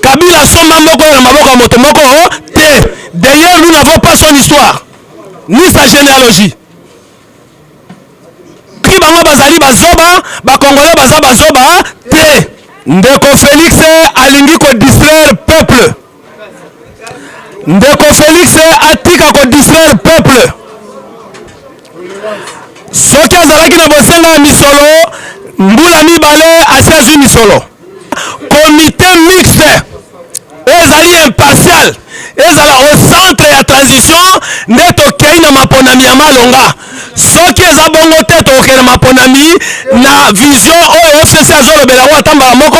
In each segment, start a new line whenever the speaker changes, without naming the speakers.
Kabila asomba mboka oyo na maboko ya moto moko te. D'ailleurs, nous n'avons pas son histoire ni sa généalogie. Ki bango bazali bazoba, ba Congolais baza bazoba te. Ndeko Felix alingi ko distraire peuple. Ndeko Felix atika ko distraire peuple. Soki azalaki na bosenga ya misolo, mbula mibale asi azwi misolo. Comité mixte oyo ezali impartial ezala au centre ya transition nde tokei na maponami ya malonga. Soki eza bongo te, tokokende na maponami na vision oyo FCC azolobela yango ata mbala moko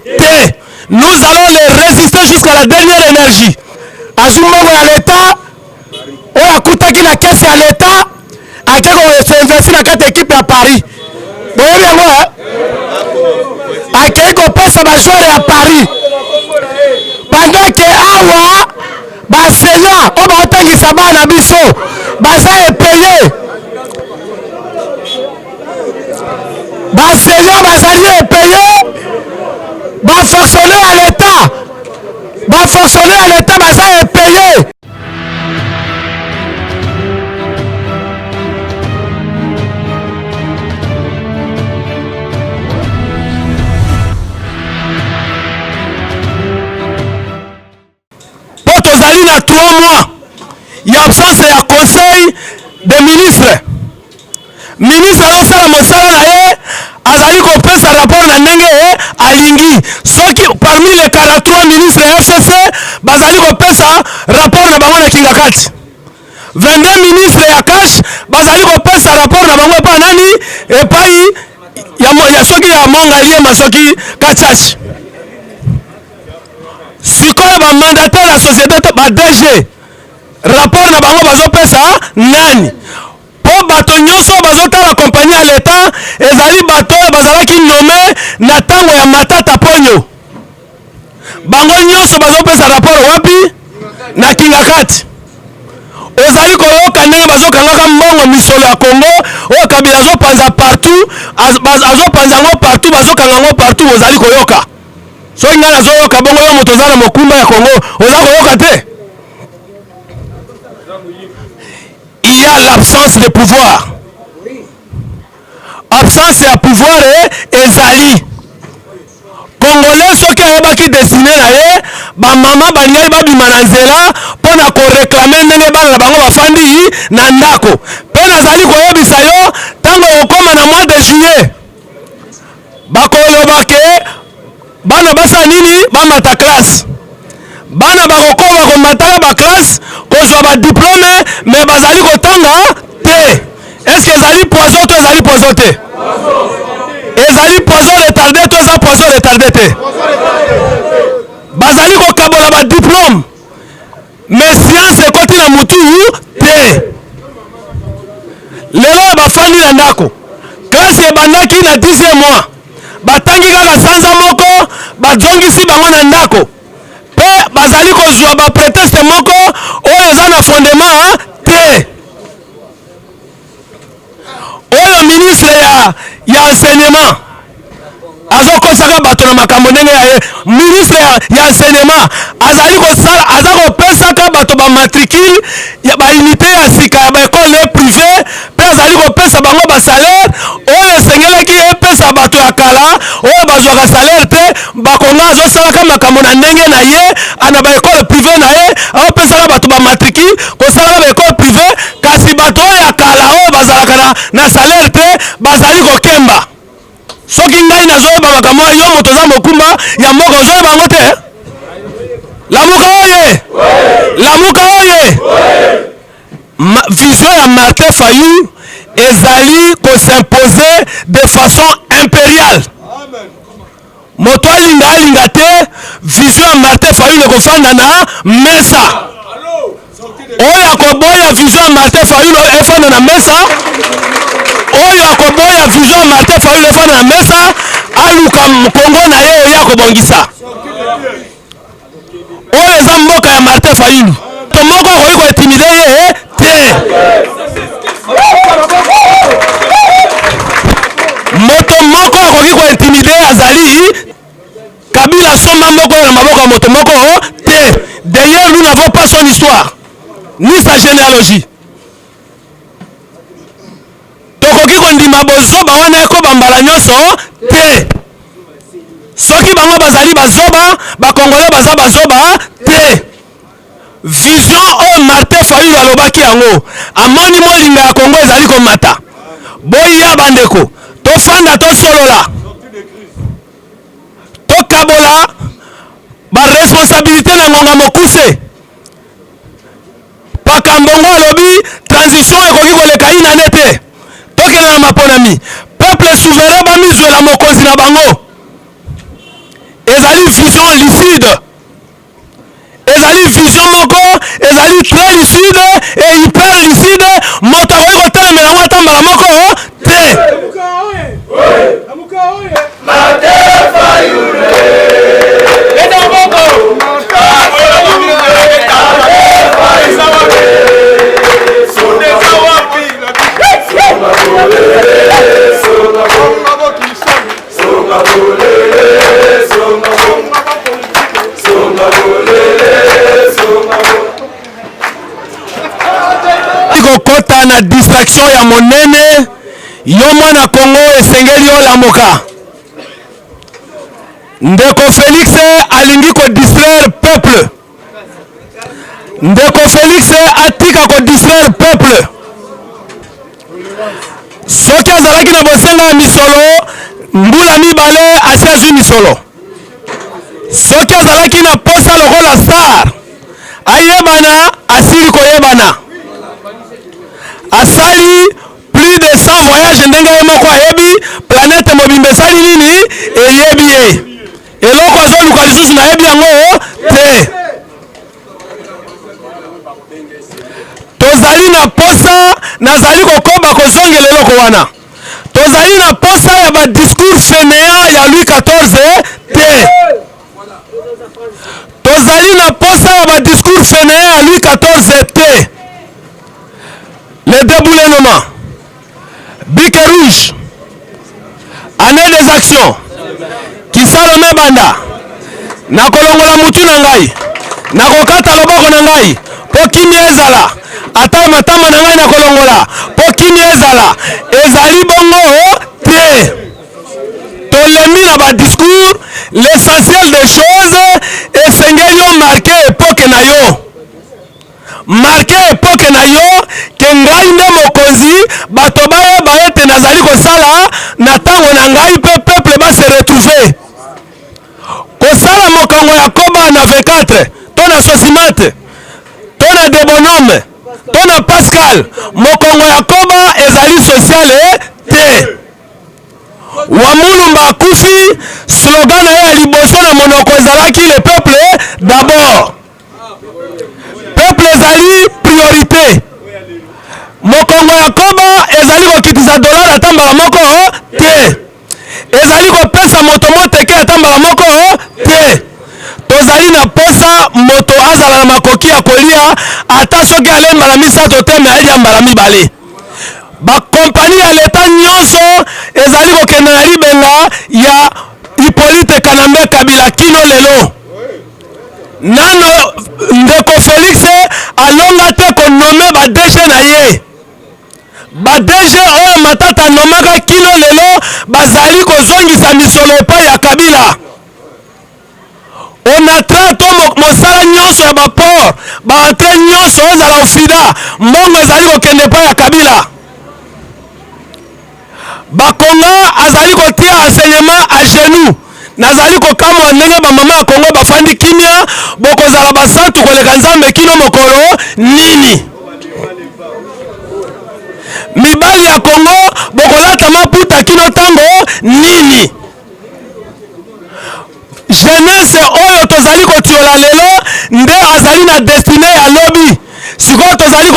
te. Nous allons les résister jusqu'à la dernière énergie.
Azwi mbongo ya leta oyo akutaki na caisse ya leta, ake koinvestir na kati ya ekipe ya Paris. Boyebi yango, eh? Akei kopesa bajoueur ya Paris pendant ke awa baenseignant oyo baotangisa bana biso baza impayé. Baenseignant bazali impayé, bafonctionnaire ya leta, bafonctionnaire ya leta baza impayé.
Mpo tozali na 3 mois ya absence ya conseil des ministres. Ministre azosala mosala na ye, azali kopesa rapport na ndenge alingi. Soki parmi les 43 ministres ya FCC bazali kopesa rapport na bango na Kingakati, 22 ministres ya CACH bazali kopesa rapport na bango epai nani? Epai ya soki ya Mongaliema, soki Kachachi. Sikoyo bamandataire ya société to ba DG, rapport na bango bazopesa nani? Mpo bato nyonso bazotala compagnie ya leta ezali bato oyo bazalaki nommé na ntango ya Matata Ponyo. Bango nyonso bazopesa rapport wapi? Na Kingakati. Ozali koyoka ndenge bazokangaka mbongo, misolo ya Congo oyo Kabila azopanza partout, azopanza yango partout, bazokanga yango partout. Ozali koyoka? Soki ngai nazoyoka bongo, yo moto oza na mokumba ya Congo oza koyoka te? Il y a l'absence de pouvoir. Absence ya pouvoir ezali. Congolais soki ayebaki destinée na ye, bamama balingaki babima na nzela mpo na koréclamer ndenge bana na bango bafandi na ndako. Mpe nazali koyebisa yo, ntango ekokóma na mois de juillet, bakoloba ke bana basala nini? Bamata classe. Bana bakokoma komataka baclasse, kozwa badiplôme, mais bazali kotanga te. Est-ce ezali poison to ezali poison te? Ezali poison retardé to eza poison retardé te? Bazali kokabola badiplôme, mais science ekoti na mutu te. Lelo oyo bafandi na ndako, classe ebandaki na 10e mois, batangi kaka sanza moko, bazongisi bango na ndako mpe bazali kozwa baprétexte moko oyo eza na fondement te. Oyo ministre ya enseignement azokosaka bato na makambo ndenge ya ye. Ministre ya enseignement azali kosala, aza kopesaka bato bamatricule ya baunité ya sika ya baekole privé, mpe azali kopesa bango basalaire oyo esengelaki epesa bato ya kala oyo bazwaka salaire te. Bakonga azosalaka makambo na ndenge na ye na baekole privé na ye, aopesaka bato bamatricule, kosalaka baekole privé, kasi bato oyo ya kala oyo bazalaka na salaire te bazali kokemba. Soki ngai nazoyeba makambo, yo moto oza mokumba ya mboka ozoyeba yango te? Lamuka oye! Lamuka oye! Vision ya Martin Fayulu ezali kos'imposer de façon impériale. Moto alinga alinga te, vision ya Martin Fayulu ekofanda na mesa. Oyo akoboya vision ya Martin Fayulu efanda na mesa, oyo akoboya vision ya Martin Fayulu efanda na mesa, aluka Kongo na ye oyo akobongisa. Oyo eza mboka ya Martin Fayulu, to moko akoki kointimider ye te. Moto moko akoki kointimider azali. Kabila asomba mboka. ekokwea na maboko ya moto moko te. D'ailleurs, nous n'avons pas son histoire ni sa généalogie. Tokoki kondima bozoba wana ekoba mbala nyonso te. Soki bango bazali bazoba, ba Congolais baza bazoba te. Vision oyo Martin Fayulu alobaki yango, amoni molinga ya Congo ezali komata. Boya bandeko, tofanda tosolola, tokabola ba responsabilite na ngonga mokuse. Paka Mbongo alobi transition ekoki koleka une annee te. Tokende na maponami. Peuple souverain bamizwela mokonzi na bango. Ezali vision lucide. Ezali vision moko ezali très lucide et hyper lucide, moto akoki kotelemela yango ata mbala moko te. Kokota na distraction ya monene. Yo mwana Congo, esengeli olamuka. Ndeko Felix alingi kodistraire peuple. Ndeko Felix atika kodistraire peuple. Soki azalaki na bosenga ya misolo, mbula mibale asi azwi misolo. Soki azalaki na posa lokola star ayebana, asili koyebana. Asali plus de 100 voyage ndenge ye moko ayebi, planète mobimba esali nini, eyebi ye. Eloko azoluka lisusu nayebi yango te. Tozali na posa, nazali kokoba kozongela eloko wana, tozali na posa ya ba discours fainéant ya Louis XIV te. Tozali na posa ya ba discours fainéant ya Louis XIV te. Le déboulonnement, bic rouge, année des actions, Kisalo Mebanda, nakolongola mutu na ngai, nakokata loboko na ngai mpo kimia ezala, ata matama na ngai nakolongola mpo kimia ezala. Ezali bongo te. Tolembi na ba discours. L'essentiel des choses, esengeli yo marquer epoque na yo. Marquer epoque na yo ke ngai nde mokonzi, bato bayeba ete nazali kosala na tango na ngai mpe peuple ba se retrouver. Kosala mokongo ya koba na 24 to na Sosimate to na Debonhomme to na Pascal, mokongo ya koba ezali sociale te. Wamulumba akufi, slogan na ye ya liboso na monoko ezalaki le peuple d'abord. Peuple ezali priorite. Mokongo ya koba ezali kokitisa dollar ata mbala moko te. Ezali kopesa moto moteke ata mbala moko te. Tozali na posa moto azala na makoki ya kolia ata soki ale mbala misato te, me alia mbala mibale. Ba compagnie ya leta nyonso ezali kokende na libenga ya Hippolyte Kanambe Kabila kino lelo. Nano ndeko Felix alonga te ko nommer ba DG na ye. Ba DG oyo Matata anomaka kino lelo bazali kozongisa misolo epai ya Kabila. Onatra to mosala nyonso ya ba port, ba entrée nyonso ezala ofida, mbongo ezali kokende epai ya Kabila. Bakonga azali kotia enseignement à genoux. Nazali kokamwa ndenge ba mama ya Congo bafandi kimia, bokozala basantu koleka Nzambe kino mokolo nini? Mibali ya Congo bokolata maputa kino tango nini? Jeunesse oyo tozali kotiola lelo nde azali na destine ya lobi. Sikoyo tozali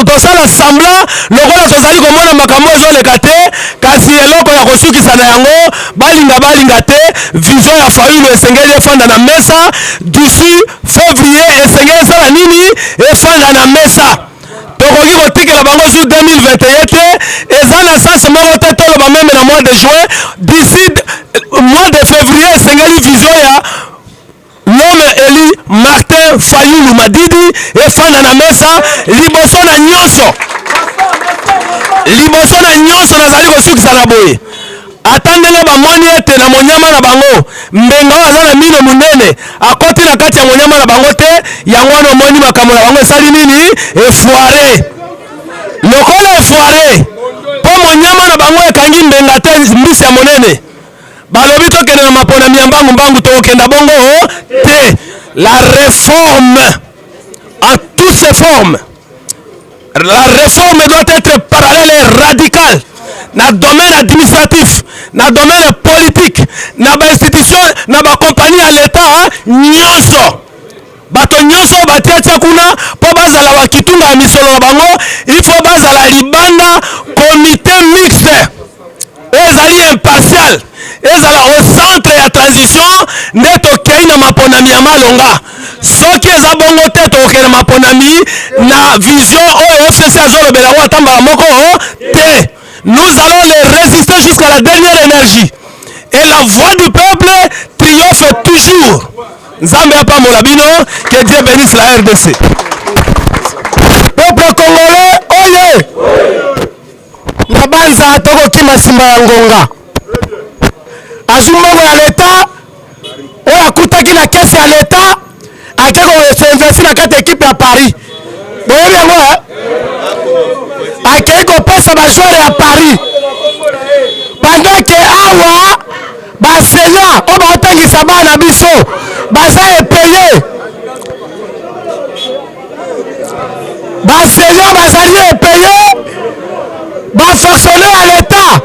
kosala semblant lokola tozali komona makambo ezoleka te, kasi eloko ya kosukisa na yango, balinga balinga te, vision ya Fayulu esengeli efanda na mesa d'ici fevrier, esengeli esala nini? Efanda na mesa. Tokoki kotikela bango su 2021 te, eza na sens moko te toloba meme na mois de juin, d'ici mois de février esengeli vision ya Martin Fayulu Madidi efanda na mesa liboso na nyonso. Liboso na nyonso nazali kosukisa na boye. Ata ndenge bamoni ete na monyama na bango mbenga oyo aza na mino monene akoti na kati ya monyama na bango te, yango wana omoni makambo na bango esali nini? Efoire. Lokola efoire mpo monyama na bango ekangi mbenga te, mbisi ya monene. Balobi tokende na maponami ya mbangu mbangu, tokokenda bongo te. La reforme en toutes ses formes, la reforme doit être parallèle et radicale na domaine administratif, na domaine politique, na ba institution, na ba compagnie ya l'etat nyonso. Bato nyonso oyo batiatia kuna mpo bazala bakitunga ya misolo na bango, il faut bazala libanda. Comité mixte oyo ezali impartial ezala au centre ya transition, nde tokei na maponami ya malonga. Soki eza bongo te, tokokende na maponami na vision oyo FCC azolobela yango ata mbala moko te. Nous allons les résister jusqu'à la dernière énergie et la voix du peuple triomphe toujours. Nzambe apambola bino, que Dieu bénisse la RDC.
Peuple congolais oye! Na banza tokokima nsima ya ngonga. Azwi mbongo ya leta oyo akutaki na kese ya leta, ake koinvesti na kati ya ekipe ya Paris. Boyebi yango eh? Akei kopesa ba joueur ya Paris pendant que awa ba enseignants oyo baotangisa bana biso baza epeye, ba enseignants bazali epeye, ba fonctionnaire ya l'etat,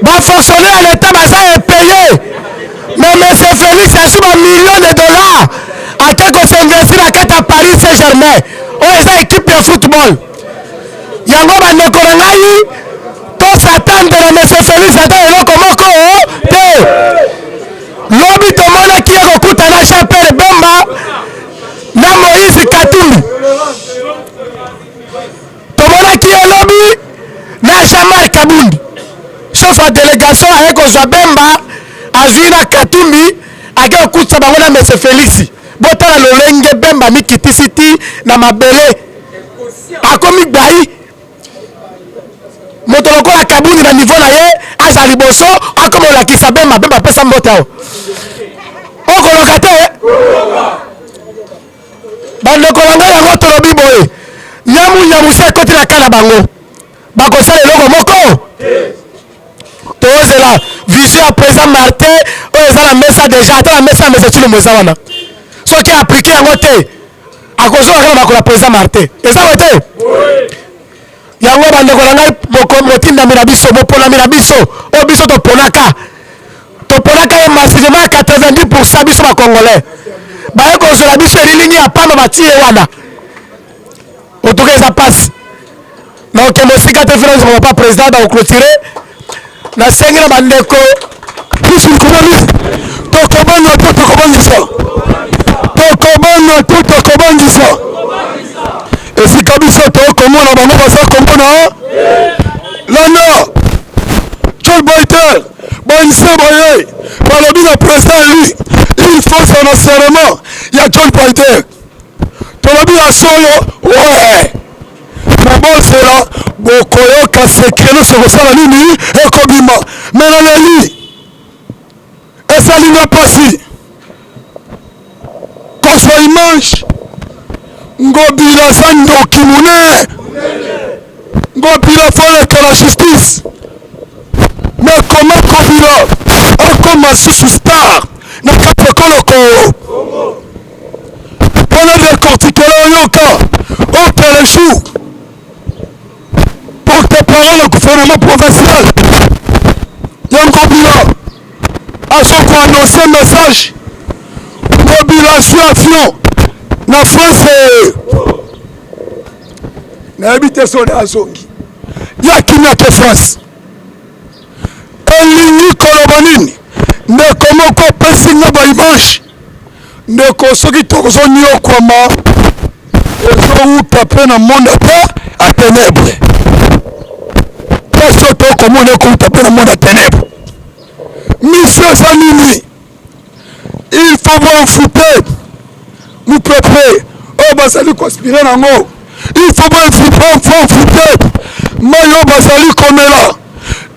ba fonctionnaire ya l'etat baza epeye, mais monsieur Félix azwi ba millions de dollars, ake kosinvestir na kati ya Paris Saint-Germain oyo eza ekipe ya football. Yango bandeko na ngai, tosatande na monsieur Félix ata eloko moko te. Lobi tomonaki ye kokuta na Jean Pierre Bemba na Moïse Katumbi, tomonaki ye lobi na Jean-Marc Kabund, chef ya délégation aye kozwa Bemba, azwi na Katumbi, ake kokutisa bango na monsieur Félix. Botala lolenge Bemba amikitisi ti na mabele, akomi gbai. Moto lokola Kabundi na niveau na ye aza liboso, akoma olakisa Bemba. Bemba apesa mbote awa, okoloka te. Bandeko na ngai, yango tolobi boye, nyamu nyamu se ekoti na ka na bango, bakosala eloko moko. Tozela vision ya président Martin oyo eza na mesa deja, ata na mesa ya mesa Tshilombo eza wana, soki aplike yango te akozonga kaka makolo ya président Martin. Eza boye te? Yango bandeko na ngai, motindami na biso, moponami na biso oyo biso toponaka, toponaka ye massivement ya 90%, biso bacongolais, baye kozwela biso elilingi ya pamba, batie ye wana. Otuka eza pasi na okende esika te. Finance papa président bakoclôturer. Nasengi na bandeko.
Biso likobani, tokobanga to tokobangisa, tokobanga to tokobangisa. Esika biso tokomona bango baza komona landa John Boiter banse boye, balobi na président élu il faut son serment ya John Boiter. Tolobi ya solo we na bozela, bokoyoka secret nyonso ekosala nini, ekobima. Me naleli, esali nga mpasi kozwa image. Ngobila aza ndoki monene. Ngobila faut la justice, mais comment Ngobila akoma susu star na kati ya koloko mpona décortiquer? Oyoka au jour porte-parole ya gouvernement provincial ya Ngobila azoko annonce message. Ngobila azwi avion na France, nayebi te soni azongi ya kimia te. France elingi koloba nini? Ndeko moko apesi nga baimage. Ndeko, soki tozoniokwama, ezowuta mpe na monde ata ya ténèbre. Mpe so tokomona ekowuta mpe na monde ya ténèbre. Mission eza nini? Il faut boenvoûter. Mupepe oyo bazali koaspire na yango, il faut boinfute mai oyo bazali komela,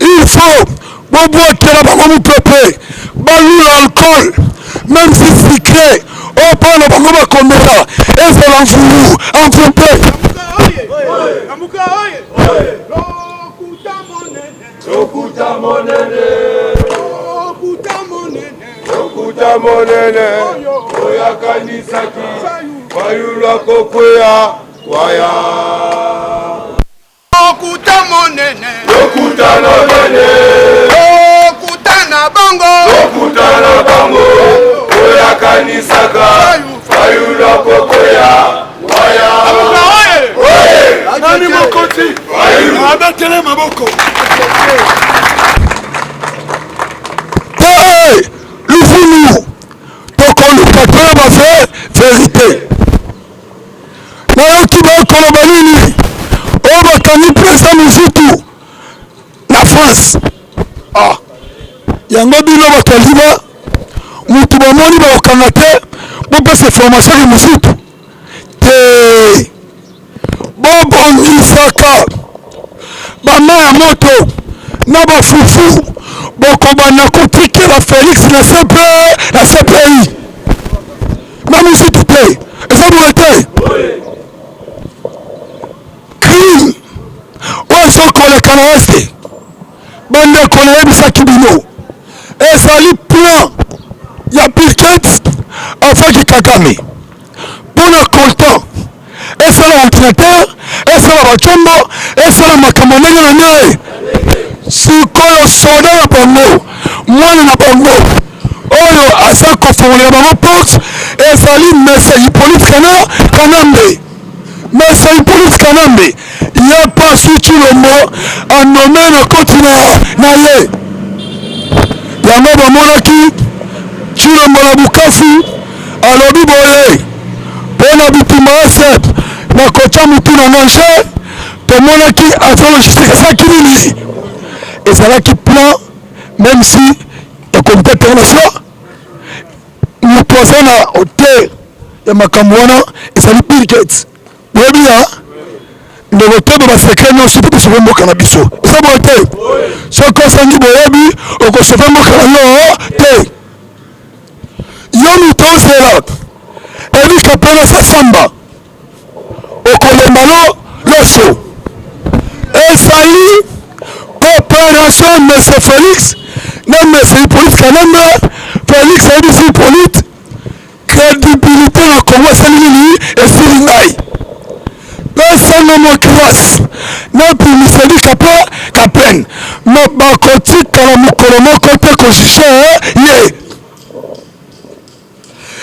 il faut bobwakela bango mupepe, balula alcool même si sucré oyo mpo na bango bakomela ezala mvulu enveloppe.
Lokuta monene. Lokuta monene. Lokuta monene. Oyo akanisaki Fayulu akokweya kwaya.
Lokuta monene.
Lokuta monene.
Lokuta na bango.
Lokuta na bango. Oyo akanisaka Fayulu akokweya kwaya.
Nani mokonzi? Abetele maboko. Te lufulu tokoluka toyeba fe verite. Nayoki bakoloba nini oyo bakangi president Muzitu na France. Ah, yango bino bato ya liba mutu bamoni bakokanga te, bopesa information ya Muzitu te. Bobongisaka bama ya moto na bafufu, bokobanda kotikela Felix na CP na CPI na mosutu te. Eza boye te? Crime oyo ezokoleka na este, bandeko, nayebisaki bino ezali plan ya Bill Gates avec Kagame mpo na coltan esala ordinateur, esala bacombo, esala makambo ndenge na ndenge. Sikoyo soda na bango, mwana na bango oyo aza kofongolela bango porte ezali Monsieur Hippolyte Kana Kanambe. Monsieur Hippolyte Kanambe ye Pasu Tshilombo anome na koti na ye. Yango bamonaki Tshilombo na Bukavu alobi boye mpo na bitumba ya sep nakotya motu na nga nse. Tomonaki avion logistique ezalaki nini? Ezalaki plan, même si ya comité international moto aza na hauteur ya makambo wana ezali Bill Gates. Boyebi ya ndeko toyeba basecret nyonso mpo tosauve mboka na biso. Eza boye te? Soki osangi boyebi, okosauve mboka na yo te. Yo moto ozela ebika mpona sasamba, okolemba lo loso. Ezali coopération monsieur Félix na monsieur Hippolyte Kanambe. Félix ayebisi Hippolyte, crédibilité na Congo esali nini? Esili ngai. Pesa nga mwa grâce nabimisa likape kapene, me bakotikala mokolo moko te kojuge ye.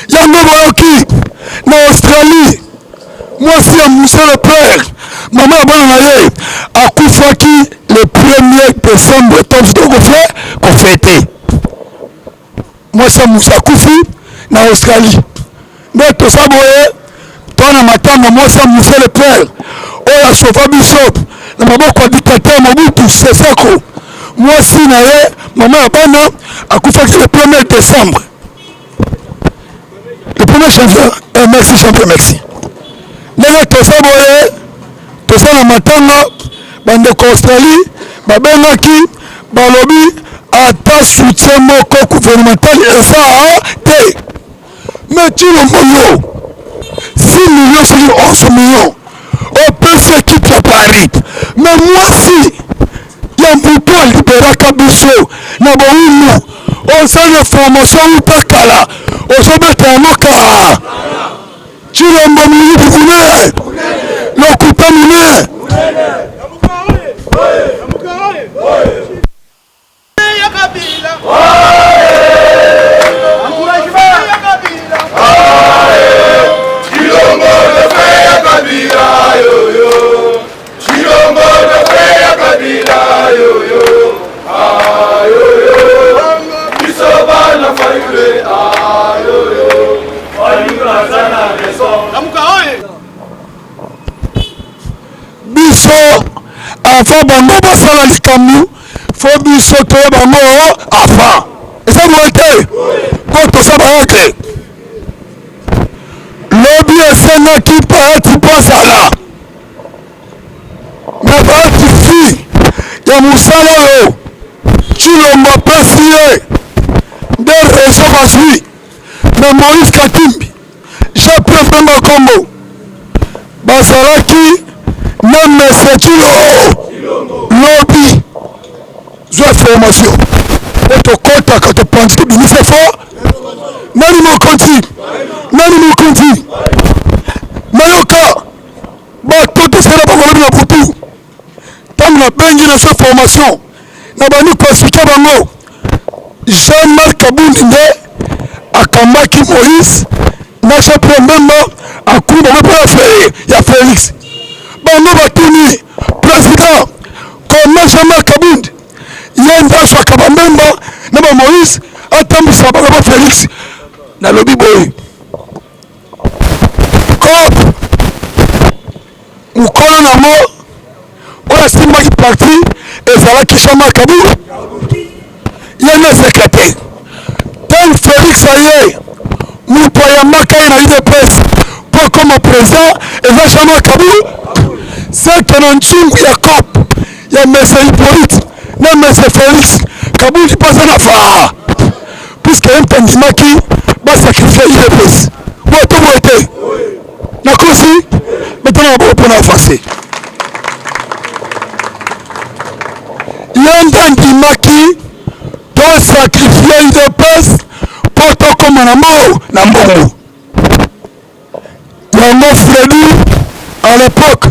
Yango boyoki na Australie, mwasi ya Moussa le père, mama ya bana na ye akufaki le 1er décembre, ntango tokofe kofete. Mwasi ya Moussa akufi na Australie, nde toza boye to na matanga. Mwasi ya Moussa le père oyo asauva biso na maboko ya dictateur Mobutu Seseko, mwasi na ye, mama ya bana, akufaki le 1er décembre, le 1er janvier. Eh, merci janvier, merci. Ndenge toza boye, toza na matanga, bandeko Australie babengaki, balobi ata soutien moko gouvernemental eza te. Mais Tshilombo, yo 6 millions soki 11 millions opesi ekipe ya Paris, mais mwasi ya moto aliberaka biso na bowumbu, oza na formation uta kala, ozobeta yango ka. Tshilombo, moyibi monene, lokuta monene.
Chilombo de ya Kabila yoyo, Chilombo de ya Kabila yoyo, ayoyo, biso bana Fayulu ayoyo, Fayulu aza na raison.
Biso avant bango basala likambo, fo biso toyeba yango avant. Eza boye te? Mpo toza bayake. Abengaki Bahati mpo azala na Bahati fi ya mosala oyo Tshilombo apesi ye nde raison bazwi na Moïse Katumbi, Jean Pierre Bemba Gombo bazalaki na Monsieur Tshilo lobi. Zwa information po tokotaka topanzi tobimisi fo nani mokonzi nani mokonzi nayoka bato tosala bango lobi na butu ntango nabengi na sa formation nabandi koexplike bango Jean-Marc Kabund nde akambaki Moïse na Jean Pierre Mbemba akumi bango mpe ya Felix bango batuni president comment Jean-Marc Kabund ye nde azwaka ba Mbemba na ba Moïse atambwisa bango ba Felix nalobi boye cop mokolo nango oyo asimbaki parti ezalaki Jean-Marc Kabund ye nde secrétaire ntango Felix aye moto ayambaka ye na udps mpo akoma président eza Jean-Marc Kabund seke na nzungu ya cop ya monsieur Hippolyte na monsieur Felix Kabund mpo aza na faa puisque ye moto andimaki basakrifie udps boye to boye te nakosi betana maboko mpo na avance ye nde andimaki tosakrifie udps mpo tokóma na mbo na mbongo yango Fredy à l'époque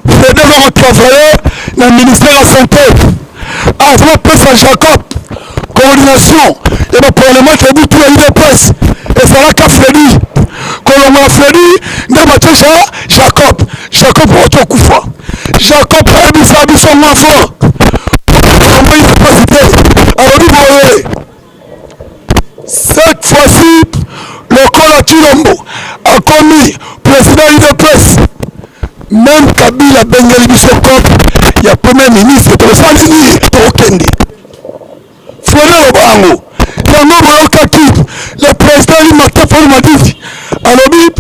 Fredy aza kotravaille na ministère ya santé avant apesa Jacob coordination ya baparlement debout ya udps ezalaka Fredy kolongola Fredy nde batie ja Jacob Jacob auti okufa Jacob ayebisa biso mwa fort udps te alobi boye Cette fois-ci, lokola Tshilombo akomi president udps, meme Kabila abengeli biso cop ya premier ministre, tokosala nini? Tokokende. Frere aloba yango yango, boyokaki le president élu Martin Fayulu Madidi alobi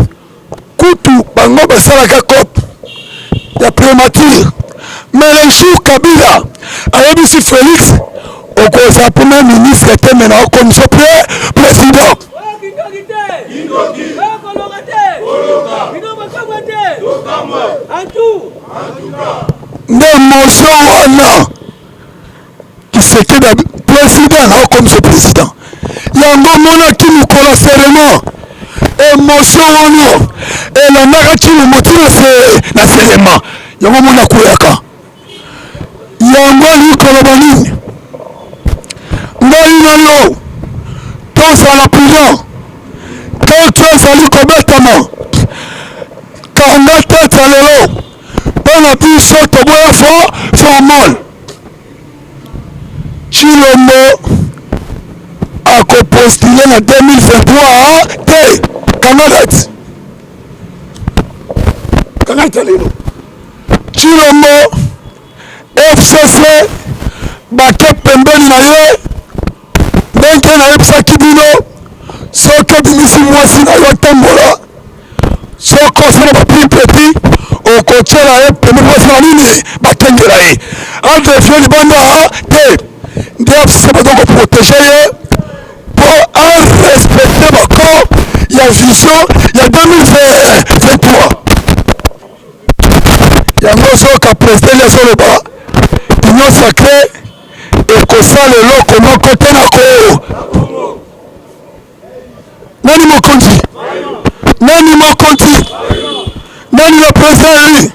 kutu bango basalaka cop ya primature mais le jour Kabila ayebisi Felix okozala premier ministre te mais na okomisa pre président. Nde motion wana Tshisekedi president na okomisa president yango omonaki mokolo ya serement emotion wana elandaka Tshilombo ti na serement yango omoni akweyaka yango elingi koloba nini ngai na yo tozala prudent kati ezali kobetama kanga tete ya lelo mpo na biso toboya fo formol Tshilombo ako postuler na 2023 te. Kanga date. Kanga date lelo. Tshilombo FCC bake pembeni na ye ndenge nayebisaki bino soki obimisi mwasi na yo atambola Soki oza na ba plus petit okotiela ye pembe mpo asala nini? Bakengela ye adefie libanda te. Nde FCC baza koprotege ye mpo arespecte baccord ya vision ya 2023. Yango ozoyoka president eli azoloba union sacree ekosala eloko moko te na ko Nani mokonzi? Nani mokonzi? Nani le président élu?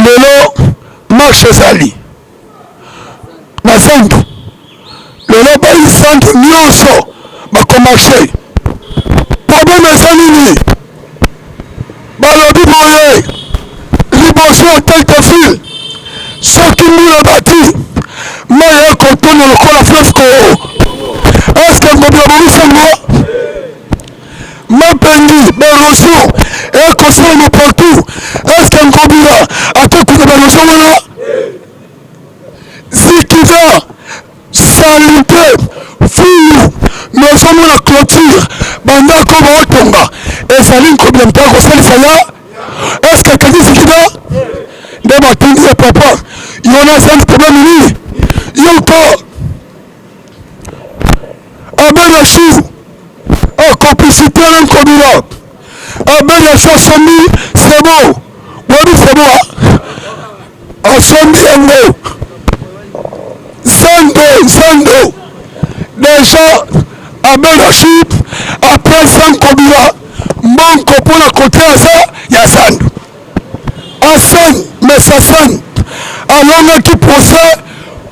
Lelo marche ezali na zandu, lelo bayi zandu nyonso bakomarche. Problème eza nini? Balobi boye liboso hotel de ville soki mbula ebati mai ekotonda lokola fleuve Congo. Eske ngobila abongisi yango? Mapengi baerosion ekosalema partout. Eske ngobila akokunda baerosion wana? Zikida salite fulu mais ozomona. Okomona clôture, bandako baotonga ezali Ngobila moto akosalisa ya eske akangi zikida nde batindi ye papa yo na zali problème nini yoko Abel Achou en complicité na Ngobila. Abel Achou asombi sebo, boyebi sebo asombi yango zando zando deja. Abel Achou apesa Ngobila mbongo mpo na kote aza ya zando. Assane mais Assane alongaki procès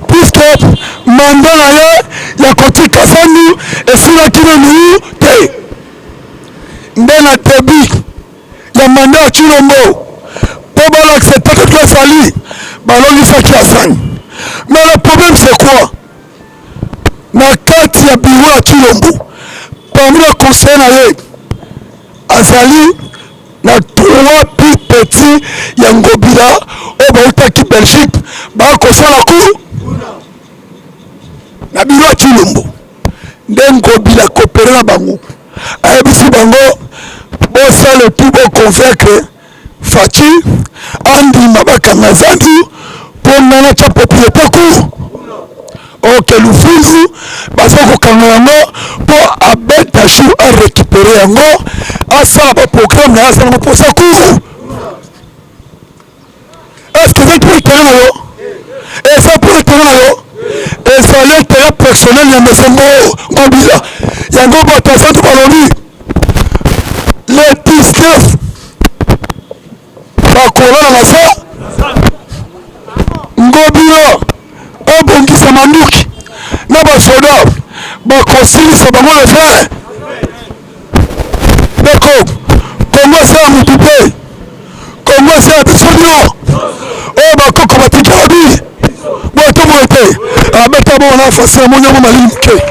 puisque mandat na ye ya kotika zandu esilaki nanu te. Nde na debut ya mandat ya Tshilombo mpo balakisa etake to ezali balongisaki Assane. Mais le problème, c'est quoi? Na kati ya bureau ya Tshilombo, parmi ba conseiller na ye, azali na trois plus petits ya Ngobila oyo bautaki Belgique, bakosala ku na bureau ya Tshilombo. Nde Ngobila coopérer na bango, ayebisi bango: bosala tout, boconvaincre Fatshi andima bakanga zandu mpo nga natya propriété ku. Oke Lufundu baza kokanga yango mpo abeta jour arécupérer yango, asala baprogramme na ye, asala mposa ku. Est ce que eza mpo terrain na yo? Eza mpo terrain na yo, ezali terrain personnel ya monsieur Ngobila. Yango bato ya santu balobi le 19 bakolala na sa Ngobila, obongisa manduki na basoda, bakosilisa bango le 20. Ndeko, Kongo eza ya mutu te, Kongo eza ya biso nio oyo bakoko batikela bi boye to boye te. Abeta bongo na fasi ya monyango malili moke.